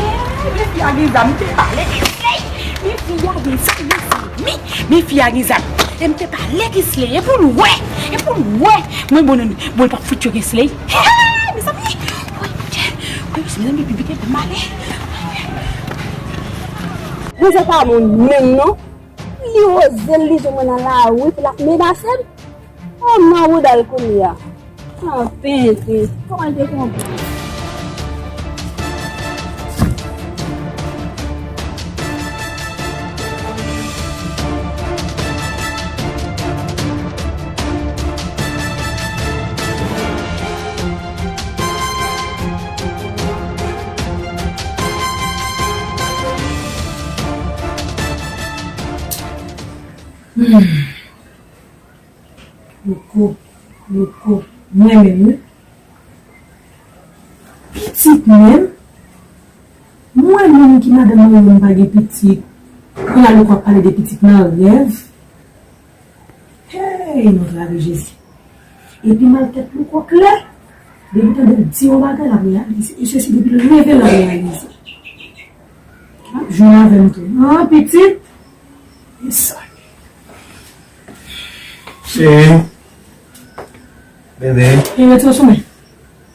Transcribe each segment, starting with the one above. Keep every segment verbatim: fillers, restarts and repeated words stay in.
Monchè, men fi a gen zam, m te pale Kisley. Men fi a gen zam, mezanmi. Men fi a gen zam. E m te pale Kisley, e pou l wè. E pou l wè. Mwen, bon, non, bon, l p ap fout tchwe Kisley. Mezanmi. Woy, Monchè. Woy, mezanmi, pi vit, m ale. Men se pa moun menm, non. Li oze l, li jwenn mwen nan lari, pou l ap menase m. Oh, m nan wouda l kounye a. Anfen, anfen, kòman l te konprann? Hmm. Louko, Louko, mwen menm wi. Pitit menm? Mwen menm ki madanm mwen menm pa gen pitit. Kounye a Louko ap pale de pitit nan rèv. Hey, non, travay Jezi. Epi mal tèt Louko klè. Depi tande l di yon bagay, l ap reyalize. E sesi depi l leve, l ap reyalize. L ap jwenn avè m tou. An, pitit? E sa. Cheri. Bebe. E retire sou mwen.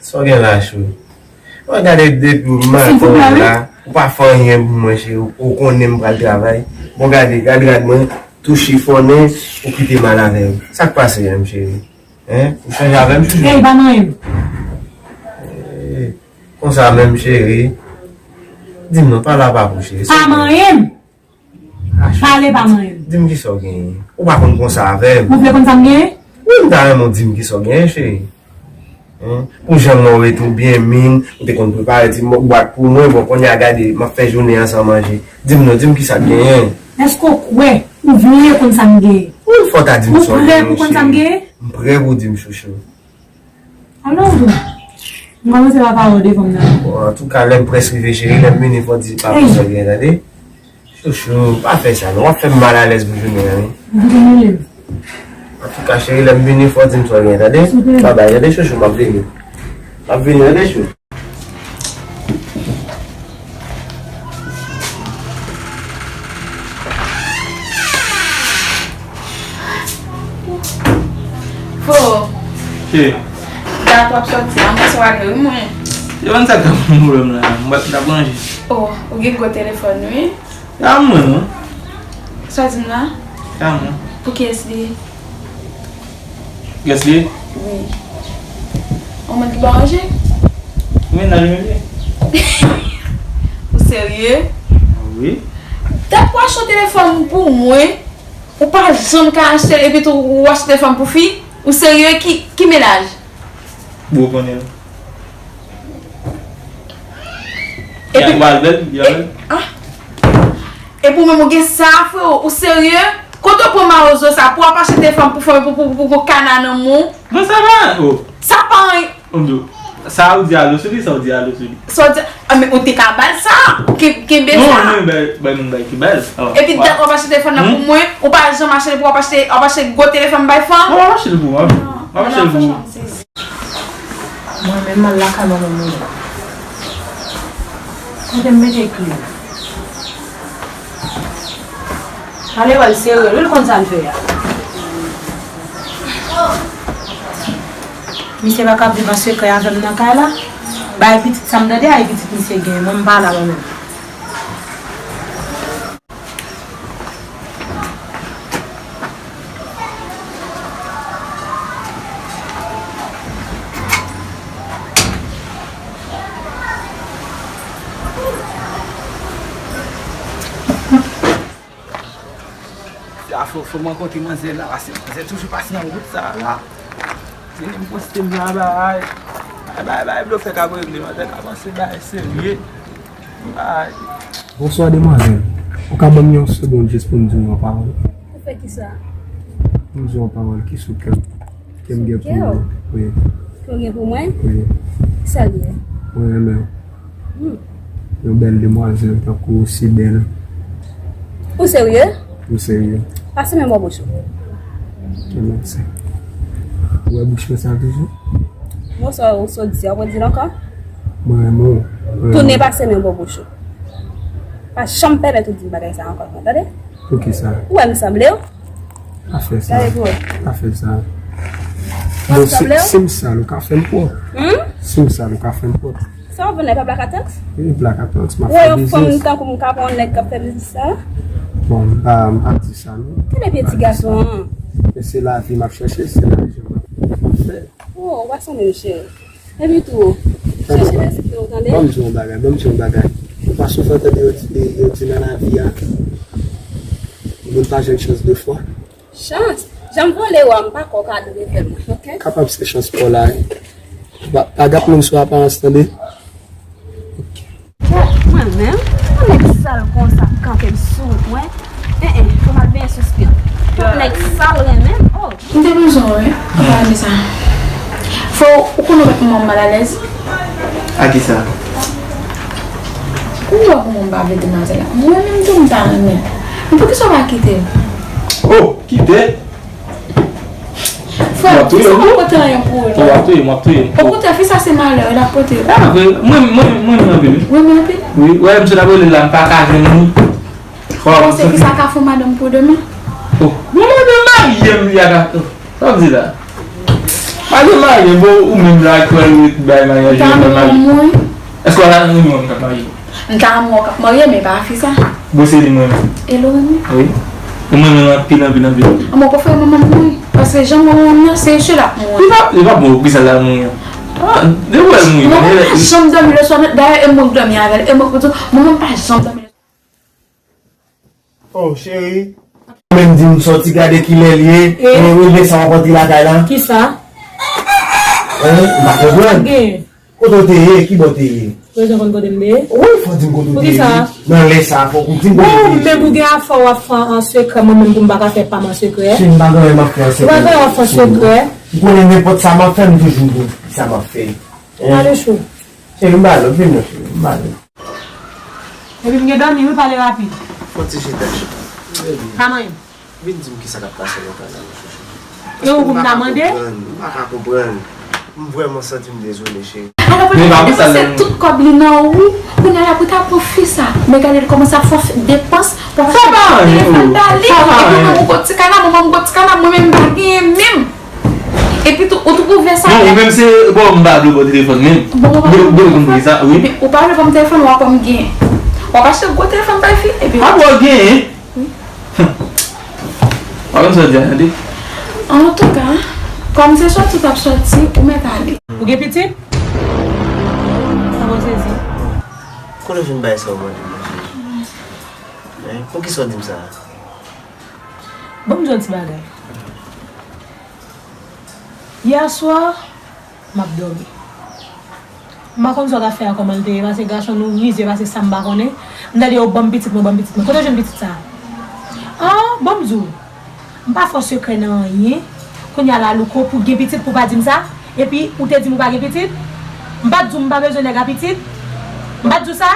Sa w gen la, chou? Mwen gade depi w maten w la, ou pa fè anyen pou mwen, cheri. Ou konnen m pral travay. Bon, gade, gad rad mwen, tou chifonnen, ou kite m al avè w. Sa k pase menm, cheri? Hein? Ou chanje avè m, chouchou? Ey, pa manyen m. Eh, konsa menm, cheri. Di m non, pale a papa w, cheri. Pa manyen m. Pale pa manyen m. Di m kisa w genyen. Ou pa konn konsa avè m. Ou vle konn sa m genyen? Wi, m ta renmen w di m kisa w genyen, cheri. Hein? Pou jan mwen wè tou byen min, ou te konn prepare ti bwat pou mwen, bon, kounye a gade, m ap fè jounen an san manje. Di m non, di m kisa k genyen. Èske w kwè ou vle konn sa m genyen? Wi, fò w ta di m sa w genyen, cheri. Ou prè pou konn sa m genyen? M prè pou w di m, chouchou. Alò, m kòmanse pa pale w devan m nan. Bon, antouka, lè m prèske rive, cheri, lè m vini, fò w di papa sa w gen, tande? Chouchou, pa fè sa, non. W ap fè m malalèz pou jounen an, wi. Antouka, cheri, lè m vini, fò w di m sa w gen, tande? Babay, tande, chouchou, m ap vini. M ap vini, tande, chou. Fo. Ki? Dat w ap sòti a, mwen sou ale wi mwen. Se pa sa k ap fè m pwoblèm la, m pa t ap manje. Oh, ou gen gwo telefòn wi. A mwen non. Sa w di m la? A mwen. Pou kiyès li ye? Kiyès li ye? Wi. Yon moun ki ba w manje? Wi, nan li menm li ye. Ou serye? Wi. Dat w achte yon telefòn pou mwen, ou pa janm ka achte l, epi tou ou achte telefòn pou fi? Ou serye? Ki, ki mennaj? Bon, ou konnen l. Epi, li a bèl, li a bèl. Ah. Epi ou menm ou gen sa, freo, ou serye? Kote w pran mawozo sa pou w ap achte telefòn pou fanmi, pou, pou, pou, pou kana nan men w? Bon, sa va. Oh. Sa pa anyen. Sa ou di alo sou li, sa ou di alo sou li. Sa ou di, ah, men ou te ka ba l sa, ke, kenbe sa. Non, men bay, bay moun bay ki ba l. Epi dat w ap achte telefòn nan pou mwen, ou pa janm achte l pou w ap achte, w ap achte gwo telefòn bay fanm. Non, w ap achte l pou mwen. W ap achte l pou mwen. Mwen menm, m al lakay manman m wi. Kote m mete kle? Ale wè l serye wi, l konn sa l fè a. Misye pa ka viv an sekrè avè m nan kay la. Bay pitit sa m tande, ay pitit misye genyen. Mwen m pa la mwen menm. Se a fò, fò m rankontre manzè la, paske manzè toujou pase nan wout sa la. Vini m poste m nan bay. Bay, bay, bay, blofè k ap regle, manzè ka panse bay serye. Bay. Bonswa, demwazèl. Ou ka ban m yon segonn jis pou m di w yon pawòl? Ou fè kisa? Pou m di w yon pawòl ki sou kè m. Ke m gen pou ou. Wi. Ke w gen pou mwen? Wi. Kisa l ye? Mwen renmen w. Hmm. Yon bèl demwazèl tankou ou si bèl. Ou serye? Ou serye. Pase men bò bouch ou. Ke mèsi. Ou wè bouch mwen sa toujou? Bon, sa ou sot di a, ou pral di l ankò? Mwen renmen w. Mwen renmen w. Tounen pase men bò bouch ou. Pa janm pèmèt ou di m bagay sa ankò, tande? Poukisa? Ou wè m sanble w? Pa fè sa. Gade pou wè. Pa fè sa. Bon, si, si m sal, ou ka fè m pwòp. Hmm? Si m sal, ou ka fè m pwòp. Sa w vin la, e pa blakatrans? Wi, blakatrans, m ap fè biznis. Ou wè yon fanm tankou m ka pran yon nèg k ap fè biznis sa? Bon, m pa, m pa di sa, non. Gade pye ti gason an. Men se lavi m ap chèche, se lajan m ap fè. Oh, ou pa sanble m, cheri. Epi tou, chèche lespri w, tande? Ban m di w yon bagay, ban m di w yon bagay. Ou pa souvan tande yo di, yo di nan lavi a, moun pa jwenn chans de fwa? Chans? Jan m vole w a, m pa kwè w ka dwe fè l mwen, oke? Kapab se chans pa w la, wi. Pa, pa gad moun sou aparans, tande? Oke. Mwen menm, yon nèg sal konsa kanpe m sou wout mwen. En, en, fò m al benyen sou spin. Yon nèg sal renmen m, oh. M te bezwen w, wi, an palan de sa. Fò ou konn ou met manman m malalèz. A kisa? Ou wè kòman m pa vle demwazèl la. Mwen menm tou m ta renmen. Men poukisa w pa kite l? Oh, kite? Frè m, fi sa pa pote anyen pou ou non. W ap touye m, w ap touye m. Okontrè, fi sa se malè l ap pote. A vre, mwen, mwen, mwen renmen anpil wi. Ou renmen anpil? Wi, ou wè m sot ap rele l la, m pa ka jwenn li. Ou panse fi sa ka fè w madanm pou demen? Oh, bon, madanm marye m li a ka, oh, sa w di la? Madanm marye, bon, ou menm la, kwè l ret bay maryaj li, ou marye. Èske w ta renmen yon moun k ap marye? M ta renmen w k ap marye, men pa fi sa. Bon, se li m renmen. E l ou renmen? Wi. Ou renmen l anpil, anpil, anpil. An, mwen prefere manman m mouri. Paske jan mwen renmen l nan, se sou l ap mouri. Li pa, li pa bon, poukisa l ap mouri an? Ah, depi w wè l mouri, mwen pa janm dòmi leswa, dayè, e mwen k dòmi avè l, e mwen k di w, mwen menm pa janm dòmi leswa. Oh, cheri. Ou menm di m sòti gade kilè l ye, e, e, e lè sa w ap antre lakay la. Kisa? Hein? M pa konprann. Sa gen? Kote w te ye? Ki bò w te ye? Ou bezwen konn kote m te ye? Wi, fò w di m kote w te ye. Poukisa? Nan lè sa a, fòk ou di m kote w te ye. Bon, menm ou gen afè w ap fè an sekrè, mwen menm pou m pa ka fè pa m an sekrè. Cheri, m pa gen anyen m ap fè an sekrè. Ou pa gen anyen w ap fè an sekrè. M konnen nenpòt sa m ap fè, m toujou di w sa m ap fè. Ale chou. Cheri, m ba lòt, vin non, cheri, m ba lòt. Epi m gen dòmi wi, pale rapid. Fò ti chita, chita. Ka manyen. Vin di m kisa k ap pase nan kay la, monchè cheri. E ou pou m ta mande? M pa ka konprann. M vrèman santi m dezole, cheri. Alò, pou li depanse tout kòb li nan ou, kounye a la pou ta pran fi sa. Men gade l kòmanse ap fè depans pou ap achte telefòn ba li. Epi mwen menm m gon ti kana, manman m gon ti kana, mwen menm m pa genyen menm. Epi tou, ou twouve sa. Non, ou menm se, bon, m pa vle ba w telefòn menm. Bon, ou pa vle ba m telefòn? Wi. Epi ou pa vle ba m telefòn, w ap wè m genyen. W ap achte gwo telefòn bay fi, epi. A bon, w genyen? Wi. Humm. W ap wè sa w di a, tande. Antouka, kòm se sòti w t ap sòti, ou mèt ale. Ou gen pitit? Sa bon sezi. Kote w jwenn bagay sa w mande m nan Jezi? Hein? Poukisa w di m sa a? Ban m di w yon ti bagay. Yè swa, m ap dòmi. M pa konn sa w t ap fè a, kòman l te ye, paske gason nou mizè, paske sa m pa konnen. M tande yo ban m pitit mwen, ban m pitit mwen. Kote w jwenn pitit sa a? Ah, ban m di w. M pa fè w sekrè nan anyen. Kounye a la, Louko, pou gen pitit, pou w pa di m sa. Epi, ou te di m ou pa gen pitit. M pa t di w m pa bezwen nèg a pitit. M pa t di w sa.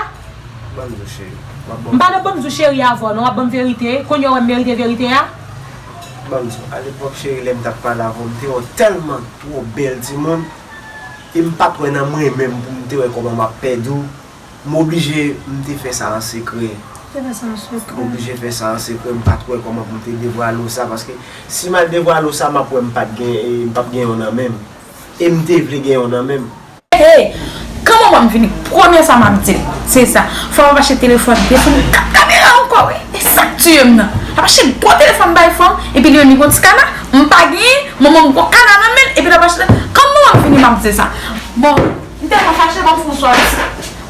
Ban m di w, cheri. M ap ban w. M pa nan ban m di w cheri avè w, non, w ap ban m verite. Kounye a w wè m merite verite a. Ban m di w, alepòk, cheri, lè m t ap pale avè w, m te wè w tèlman twò bèl timoun. E m pa t wè nan mwen menm pou m te wè kòman m ap pèdi w. M oblije, m te fè sa an sekrè. Te fè sa an sekrè. M oblije fè sa an sekrè, m pa t wè kòman pou m te devwale w sa, paske si m al devwale w sa, m ap wè m pa t gen, e, m p ap gen yon nan men m. E m te vle gen yon nan men m. Hey, hey! Kan manman m vini, premye sa m ap di l, se sa. Fò m ap achte telefòn, telefòn kat kamera ankò, wi. E sa k tiye m nan. L ap achte gwo telefòn bay fanm, epi li menm li gon ti kana, m pa genyen, manman m gon kana nan men l, epi l ap achte. Kan manman m vini, m ap di l sa. Bon, m tèlman fache, ban m fè yon sòti.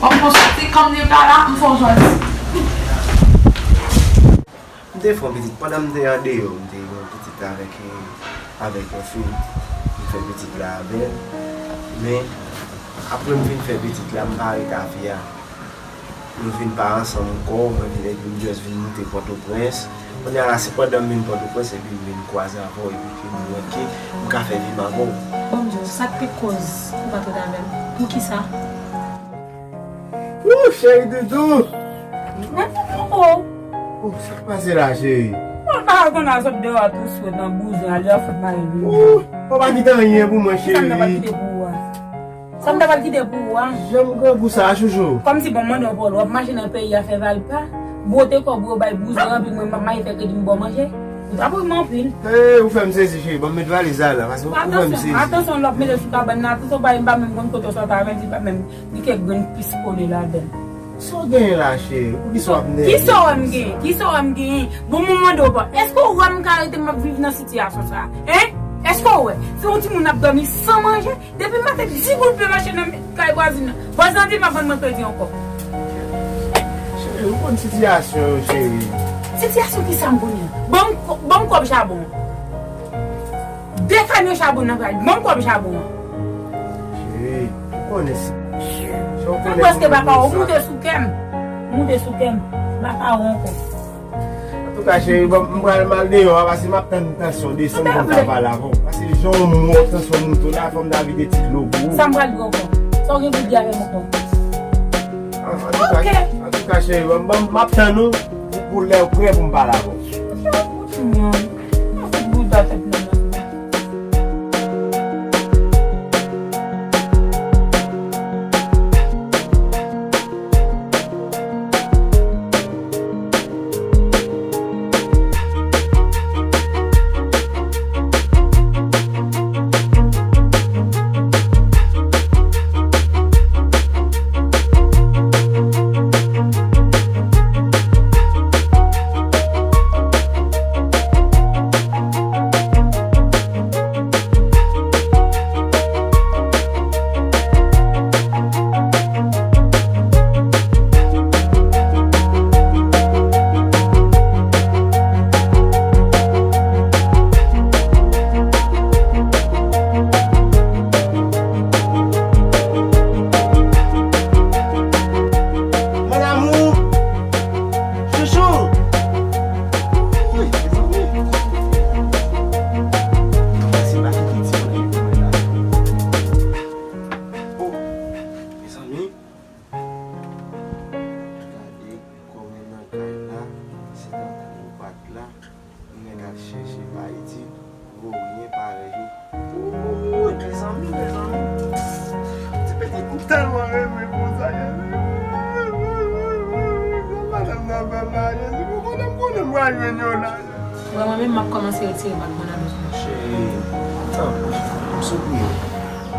Ban m fè yon sòti, kòm li pa la, m fè yon sòti. M te fè yon pitit. Pandan m te andeyò, m te gen yon pitit avèk, avèk yon fi. M fè pitit la avè l. Men, apre m fin fè pitit la, m pa ret avè a. Nou vin pa ansanm ankò, mwen vin, epi m just vin moute Pòtoprens. Kounye a la, se pandan m vin Pòtoprens, epi m vin kwaze avè w, epi ke m wè ke m ka fè vi m avè w. Bon, Dye, sa k te koz ou pa t ret avè m? Poukisa? Wou, cheri doudou! Mwen kontan, o. O, sa k pase la, cheri? Mwen pa konn a sot deyò tou swit nan bouzwen, a lè fout mari vini. Ou pa kite anyen pou mwen, cheri. Sa m ta pral kite pou ou a? Sa m ta pral kite pou ou a? Jan m grangou sa a, chouchou. Kòmsi bon, mande yon pawòl, w ap mache nan peyi a fè valpa, bwote kòb ou yo bay bouzwen anpil, mwen m ap mache fè kredi m ba w manje. Ou t ap ri m anpil. Hey, ou fè m sezi, cheri. Ban m met valiz la la, paske ou fè m sezi. Atansyon, atansyon, lè w ap mete sou kabann nan, atansyon, bay m pa menm konn kote w sot avè l, li pa menm. Li kèk grenn pis kole ladan l. Sa w genyen la, cheri? Poukisa w ap nève konsa? Kisa w wè m genyen? Kisa w wè m genyen? Bon, mwen mande w pa. Èske w wè m ka rete m ap viv nan sitiyasyon sa a? Hein? Èske w wè? Se yon timoun ap dòmi san manje. Depi maten, di goud pen mache nan kay vwazin nan. Vwazin nan di l p ap vann mwen kredi ankò. Cheri, ou konn sitiyasyon yo, cheri. Sitiyasyon kisa m konnen? Ban m kò-, ban m kòb chabon an. De kamyon chabon nan kay. Ban m kòb chabon an. Cheri, ou konnen si. Ou prèske papa w, ou moute sou kè m. Ou moute sou kè m. Papa w ankò. Antouka, cheri, bon, m pral mal deyò a, paske m ap tann tansyon desann pou m ka pale avè w. Paske jan w mò, tansyon moute w la, fò m ta vide ti dlo pou ou. Sa m pral di ankò? Sa w gen pou di avè m ankò? An, antouka, antouka, cheri, bon, bon, m ap tann ou pou, pou lè w prè pou m pale avè w. Ou timoun. Ou fout bouda tèt mwen nan. Mon amour! Chouchou! Wi, mezanmi. Mwen se pa ki piti mwen ye pou mwen la. O, mezanmi. Gade kòman nan kay la, se tankou ou pa t la. Mwen t al chèche pa Ayiti, voryen parèy ou. Wouy, mezanmi, mezanmi. Ti pitit, m tèlman renmen konsa, Jezi. Sa madanm nan fè m la, Jezi. Pou konnen m konnen m pral jwenn yon la. Wè, mwen menm, m ap kòmanse retire bag mwen nan dosye. Cheri, tanpri, m sipriye w.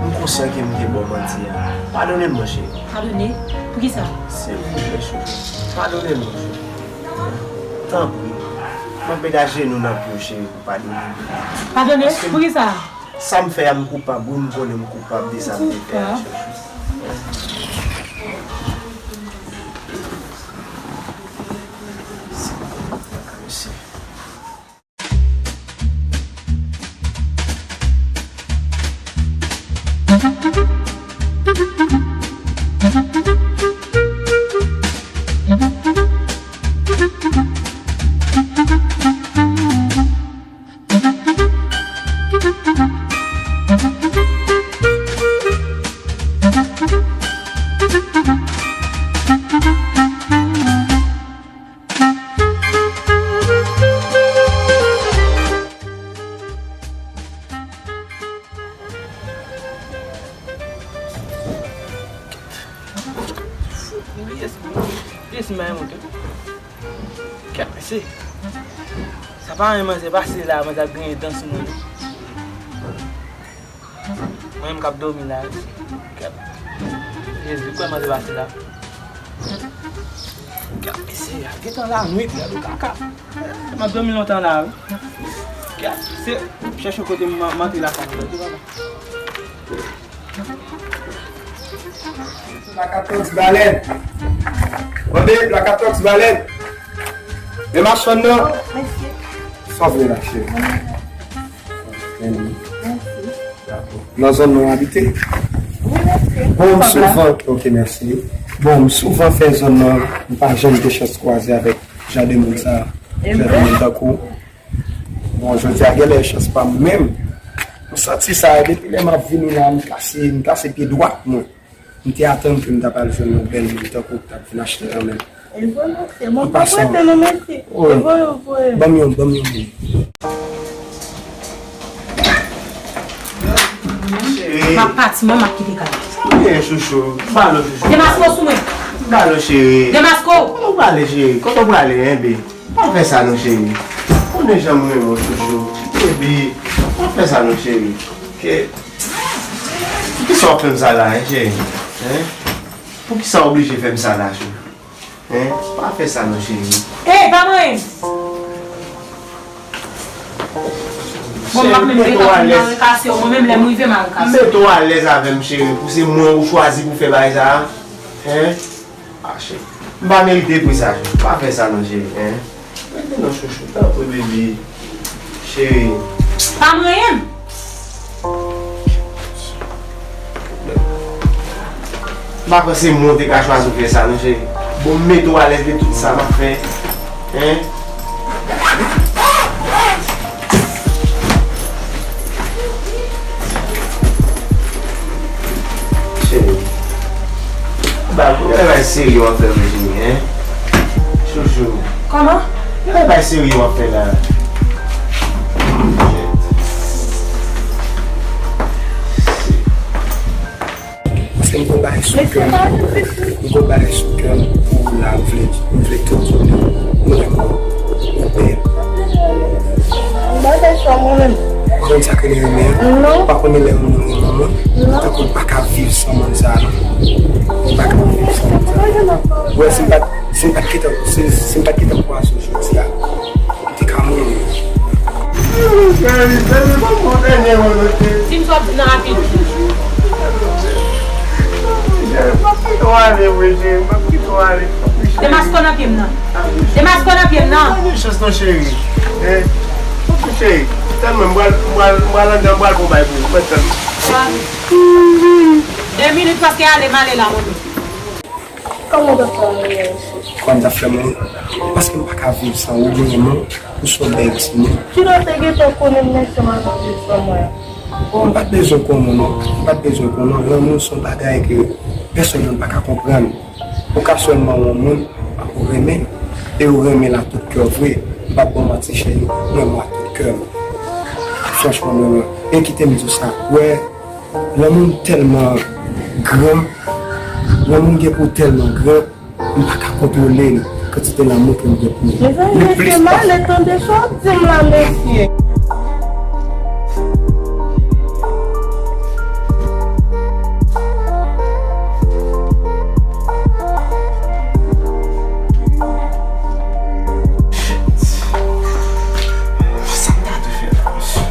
M konsyan ke m te ba w manti a. Padone m, monchè. Padone? Poukisa? Silvouplè, cheri. Padone m, monchè. Tanpri. M ap met ajenou nan pye w, cheri, pou padone m. Padone? Poukisa? Sa m fè a, m koupab, wi, m konnen m koupab de sa m te fè a, cheri. Mèsi. Pa anyen, manzè pase la, manzè ap griyen dan sou mwen. Mwen menm k ap dòmi la. Kèt. Jezi, kwè manzè pase la. Kèt, mesye, gentan lannuit, gade kaka. M ap dòmi lontan la, wi. Kèt, se, chèche kote m, m antre lakay mwen, ok, papa. Plaka tòks balèn. Mande plaka tòks balèn. Men machann nan. Mèsi. Sa w vle la, cheri? Mèsi. Nan zòn nan w abite? Wi, mèsi. Bon, m souvan, ok, mèsi. Bon, m souvan fè zòn nan, m pa janm gen chans kwaze avèk jan de moun sa, jan de moun tankou. Bon, jodi a genlè chans pa m menm. M santi sa, depi lè m ap vini la, m kase, m kase pye dwat mwen. M te atann ke m ta pral jwenn yon bèl moun tankou w k t ap vin achte nan men m. E vre, mesye. Bon, pa prete non, mesye. E vre, e vre. Ban m yon, ban m yon minit. Cheri. M ap pati, mwen, m ap kite kay la. Sa w gen, chouchou? M pa lo, chouchou. Demaske w sou mwen. M pa lo, cheri. Demaske w. Kote w prale, cheri? Kote w prale, hein, babe? Pa fè sa non, cheri. Konnen jan m renmen w, chouchou. Baby, pa fè sa non, cheri. Ke, poukisa w ap fè m sa la, hein, cheri? Hein? Poukisa w oblije fè m sa la, chou? Hein? Pa fè sa non, cheri. Ey, pa manyen m! Bon, m ap menm rete nan rekase w, mwen menm lè m rive, m a rekase. Mete w alèz avè m, cheri, pou se mwen ou chwazi pou fè bagay sa a. Hein? Ah, cheri. M pa merite pri sa, cheri. Pa fè sa non, cheri, hein. Rete non, chouchou. Tanpri, baby. Cheri. Pa manyen m! M pa panse mwen te ka chwazi fè sa non, cheri. Bon, m mete w alèz de tout sa m ap fè. Hein? Cheri. Ba, gade bagay serye w ap fè Virginie, hein? Chouchou. Kòman? Gade bagay serye w ap fè la. Paske m gon bagay sou kè m. M gon bagay sou kè m pou ou la, m vle, m vle tout jounen. Mwen renmen w. Ou pè. M pa bezwen mwen menm. Ou konn sa k rele renmen an? Non. Ou pa konnen lè yon moun renmen w? Non. Tankou m pa ka viv san moun sa a, non. M pa ka viv san moun sa a. Ou wè, si m pa t, si m pa t gentan, si, si m pa t gentan kwaze w jodi a, m te ka mouri. Cheri, baby, ban m yon dènye mò non, cheri. Di m sa w ap di nan rapid. Cheri, m ap kite w ale vre, cheri. M ap kite w ale. Demaske w nan pye m nan. Demaske w nan pye m nan. Pa gen chans non, cheri. Eh, ok, cheri. Tann mwen, m pral, m pral, m pral anndan, m pral pran yon bagay pou ou. Mwen tann. De minit paske ale, m ale la, mwen menm. Kòman w t ap fè mouri? Kòman m t ap fè mouri? Paske m pa ka viv san ou, ou renmen m, ou se yon bèl timoun. Kilè w te gentan konnen m menm se m ap viv san mwen? M pa t bezwen konnen w non. M pa t bezwen konnen w. Lanmou se yon bagay ke pèsòn moun pa ka konprann. Ou ka sèlman wè yon moun, ou renmen l, e ou renmen l a tout kè w vre. M p ap ba w manti, cheri, m renmen w a tout kè m. Franchman, m renmen w. E kite m di w sa, wè, lanmou m tèlman gran, lanmou m gen pou w tèlman gran, m pa ka kontwole l, kantite lanmou ke m gen pou ou. Mezanmi, mesye, m ale tande sa w ap di m la, mesye. Sa m ta dwe fè la, mesye.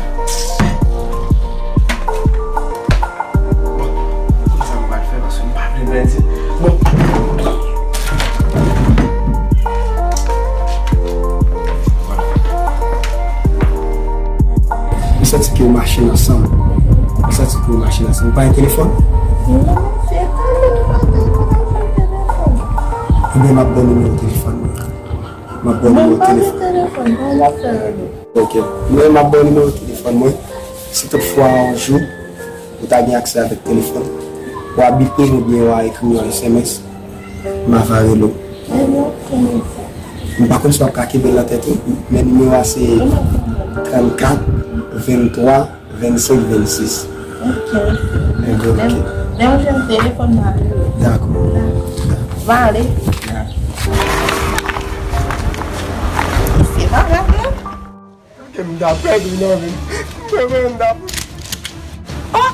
Bon, kòman sa m pral fè, paske m pa vle pèdi. Bon. Vwala. M santi ke w mache nan san m. M santi ke w mache nan san m. Ou pa gen telefòn? Non, se pa mwen ki pa gen telefòn. Ebyen, m ap ba w nimewo telefòn mwen. M ap ba w nimewo telefòn. Mwen pa gen telefòn, kòman w ap fè rele? Ok. Mwen, m ap ba w nimewo telefòn mwen. Si tout fwa yon jou, ou ta gen aksè avèk telefòn, w a bipe m oubyen w a ekri m yon S M S, m a va rele w. Ebyen, ok, mèsi. M pa konn si w ap ka kenbe l nan tèt ou, men nimewo a se trannkat venntwa vennsenk vennsis. Ok, ok. Ebyen, ok. Lè, lè m jwenn telefòn, m a rele w. Dakò. Dakò. M ale. Dakò. Se pa grav, non. M ta pèdi nan vi m. Mwen menm m ta. Oh!